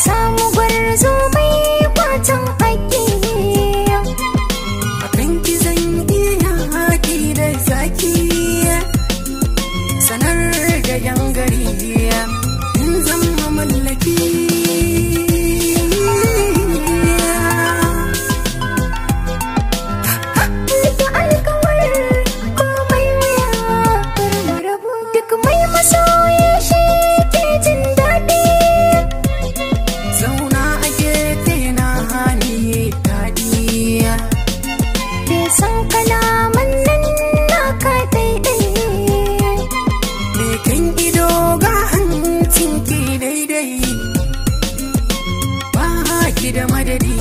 Samu gwarzo mai kwatan haƙƙi. Akan ki zan iya haƙi da zaki, sanar da yan gari in zama mallaki. Rike alkawar komai wuya kar mu rabu. Duk mai masoyi shi ke jin daɗi. Zauna a gefe na hani daɗi. Bai san kalaman nan naka daidai. Lekan ido ga hancin ki daidai, ba ki da madadi.